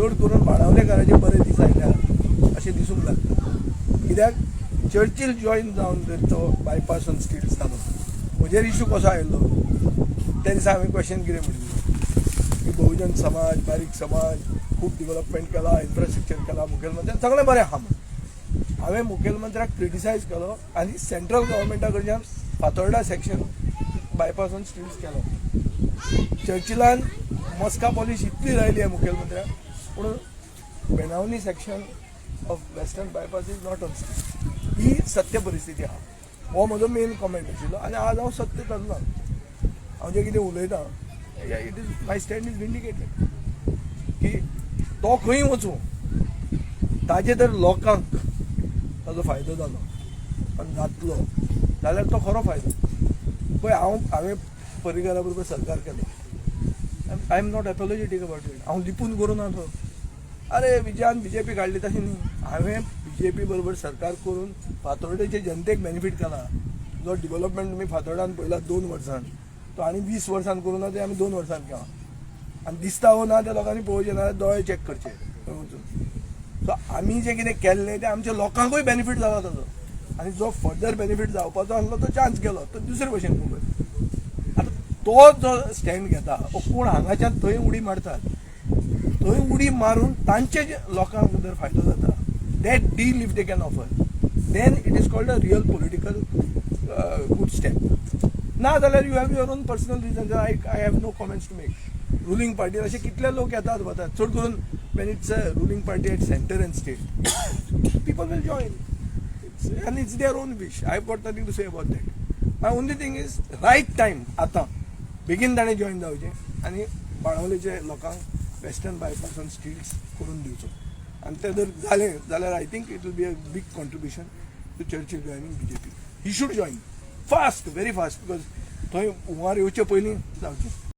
चड करून बाणावलेकाराचे बरे दीस आयल्या अशें दिसूंक लागता. कित्याक चर्चील जॉयन जावन जर तो बायपास ऑन स्टिल्ट्स जालो, म्हजेर इशू कसो आयलो त्या दिसा हांवें क्वेश्चन कितें म्हणिल्लें की बहुजन समाज, बारीक समाज, खूब डिवलपमेंट केला, इन्फ्रास्ट्रक्चर केला, मुखेलमंत्र्यान सगळें बरें आहा म्हूण. हांवें मुखेलमंत्र्याक क्रिटिसायज केलो आनी सेंट्रल गव्हर्मेंटा कडच्यान Fatorda section bypass on stilts केलो. चर्चिलान मस्का पॉलिश इतली लायली आहे मुखेलमंत्र्याक, पूण Benaulim section of Western Bypass is not on stilts. ही सत्य परिस्थिती आहा. हो म्हजो मेन कॉमेंट आशिल्लो आनी आज हांव सत्य चल्ला. हांव जें कितें उलयतां, it is my stand is vindicated की तो खंय वचूं, ताजे तर लोकांक ताजो फायदो जालो आनी जातलो जाल्यार तो खरो फायदो. पळय, हांवें पर्रीकारा बरोबर सरकार केलें. I am not apologetic about it. हांव लिपून करूं ना तो, अरे विजयान बीजेपी काडली, तशें न्ही. हांवें बीजेपी बरोबर सरकार करून फातोर्डेचे जनतेक बेनिफीट केला. जो डिवलपमेंट तुमी फातोर्डान पळयला 2 वर्सान, तो आनी 20 वर्सान करूं ना, ते आमी 2 वर्सान केला. आनी दिसता हो ना ते लोकांनी पळोवचें ना, दोळे चॅक करचे थंय वचून. सो आमी जें कितें केल्लें तें आमच्या लोकांकूय बेनिफीट जाला ताजो आनी जो फर्दर बेनिफीट जावपाचो आसलो तो चान्स गेलो, तो दुसरे भशेन खबर. आतां तो जो स्टँड घेता, ओ कोण हांगाच्यान थंय उडी मारतात, थंय उडी मारून तांचे जे लोकांक जर फायदो जाता, that deal if they can offer, then it is called a real political good step. ना जाल्यार you have your own personal reason. I have no comments to make. Ruling party असे कितले लोक येतात वतात. चड करून when it's a ruling party at center and state, people will join and it's their own wish. I have got nothing to say about that. My only thing is right time. आतां बेगीन ताणें join जावचें आनी बाणावलेचे लोकांक western bypass on stilts करून दिवचो. आनी तें जर जालें जाल्यार I think it will be a big contribution to Churchill joining BJP. He should join fast, very fast, because थंय हुंवार येवचे पयलीं जावचें.